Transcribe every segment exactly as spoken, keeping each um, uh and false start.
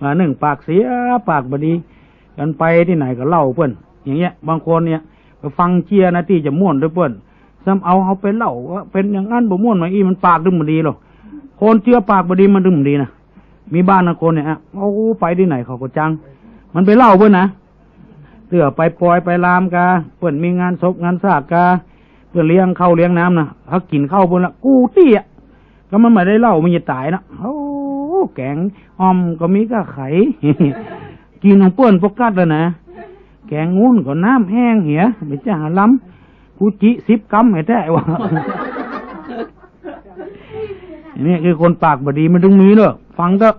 ว่านึ่งปากเสียปากบ่ดี กันไปตี้ไหนก็เล่าเปิ้น อย่างเงี้ย บางคนเนี่ยไปฟังเจียนะตี้จะม่วนตวยเปิ้น ซ้ำเอาเฮาไปเล่าว่าเป๋นอย่างนั้นบ่ม่วนมาอี้ มันปากตึงบ่ดีหรอก คนเจื้อปากบ่ดีมันตึงบ่ดีนะ มีบ้างนะคนเนี่ยอะ โอ้ ไปตี้ไหนเขาก็จัง มันไปเล่าเปิ้นนะ เตื้อไปปอยไปลามกา เปิ้นมีงานศพงานซากกา เปิ้นเลี้ยงข้าวเลี้ยงน้ำนะ เขากิ๋นข้าวเปิ้นละกู้ตี้อะ ก็มันบ่ได้เล่ามันจะต๋ายนะ โอ้ แก๋งอ่อมก็มีก้าไข่ กิ๋นของเปิ้นปกัดแล้วนะ แก๋งงุ่นก็น้ำแห้งเหีย ไปจ้าหาลำ กูจิสิบกำให้แต๊วะ อันนี้คือคนปากบ่ดีมันตึงมีเนาะ ฟังเต๊อะ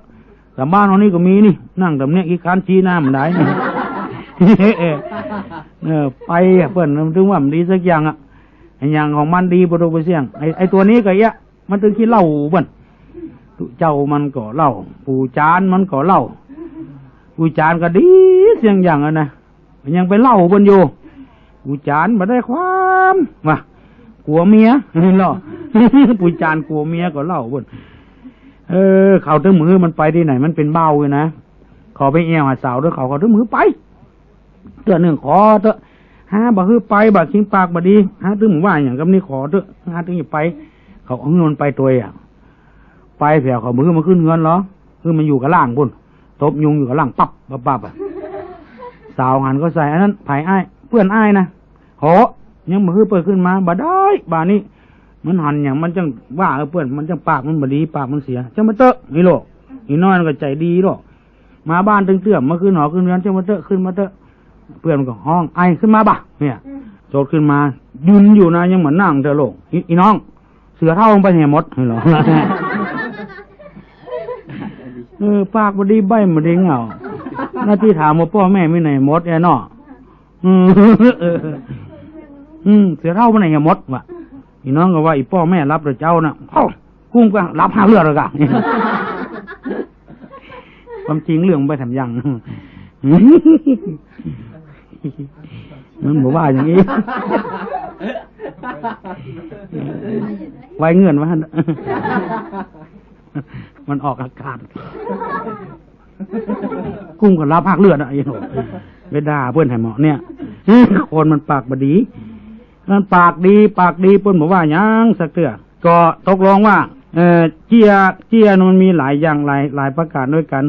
ต๋ามบ้านเฮานี่ก็มีนี่ นั่งต๋ามเนี่ยขี้คร้านชี้หน้ามันได้ เออ ไปอะเปิ้น มันตึงว่ามันดีสักอย่างอะ ไอ้อย่างของมันดีบ่ต้องไปเสี่ยง ไอ้ ไอ้ตั๋วนี้ก็เอี้ย มันตึงขี้เล่าเปิ้น ตุ๊เจ้ามันก็เล่า ปู่จารย์มันก็เล่า ปู่จารย์ก็ดีเสียงอย่างนั้นนะ ยังไปเล่าเปิ้นอยู่ ปู่จารย์บ่ได้ความ ว่ากั๋วเมีย เนาะ ปู่จารย์กั๋วเมียก็เล่าเปิ้น เออ เขาตึงมือมันไปตี้ไหน มันเป๋นบ่าวอยู่นะ ขอไปแอ่วหาสาวตวยเขา เขาตึงมือไป เตื้อนึ่งขอเต๊อะ หาบ่หื้อไป บ่าคิงปากบ่ดี หาตึงว่าอย่างกับนี่ขอเต๊อะ หาตึงจะไป เขาเอาเงินมันไปตวยอะ ไปแผวเขาบ่หื้อมันขึ้นเฮือนหรอ หื้อมันอยู่ก้าล่างปุ้น ตบยุงอยู่ก้าล่างปั๊บปั๊บปั๊บอะ สาวหันเข้าใส่ อันนั้นใผอ้าย เปื้อนอ้ายนะ โห ยังบ่หื้อเปิ้นขึ้นมา บ่ได้ บ่านี้ มันหันอย่างมันจังว่า เออ เปื้อน มันจังปากมันบ่ดี ปากมันเสีย จังมาเต๊อะ นี่โลก อีน้อยมันก็ใจ๋ดีโลก มาบ้านตึงเตื้อ มาขึ้นหอขึ้นเฮือน จังมาเต๊อะ ขึ้นมาเต๊อะ เปื้อนมันก็ฮ้อง ไอ้ขึ้นมาบ่ะ เนี่ย โจดขึ้นมา ยืนอยู่นะ ยังบ่านั่งเต๊อะโลก อี อีน้อง เสือเฒ่ามันไปไหนหมด เหรอ เออ ปากบ่ดีใบ้บ่ดีเหงา หน้าตี้ถามว่าป้อแม่ไปไหนหมดแอเนาะ อืม เออ อืม เสือเฒ่าไปไหนหมดวะ อีน้องก็ว่า อีป้อแม่หลับเต๊อะเจ้าน่ะ เอ้า กุ้งก็หลับหากเลือดเลยกะ ความจริงเรื่องมันไปแถมยัง มันบอกว่าอย่างนี้ ไว้เงื่อนไว้หั่น มันออกอากาศ กุ้งก็หลับหากเลือดอะ ไอ้โห ไปด่าเปิ้นไหนเหมาะเนี่ย คนมันปากบ่ดี มันปากดี ปากดี เปิ้นบ่ว่าหยังสักเตื้อ ก็ตกลงว่า เอ่อ เจีย เจียมันมีหลายอย่าง หลาย หลายประการด้วยกัน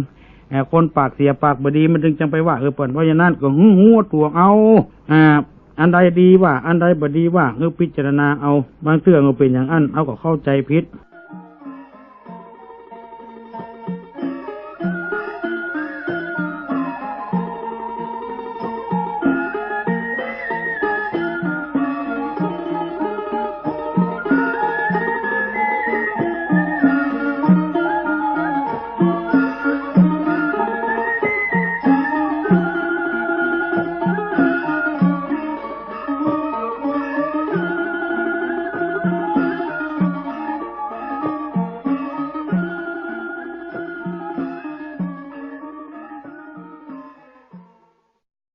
เอ่อ คนปากเสียปากบ่ดีมันจึงจังไปว่า เออ เปิ้น เพราะฉะนั้นก็หื้อฮู้ตั๋วเอา อ่า อันใดดีว่า อันใดบ่ดีว่า หื้อพิจารณาเอา บางเตื้อก็เป๋นอย่างอั้น เฮาก็เข้าใจ๋ผิด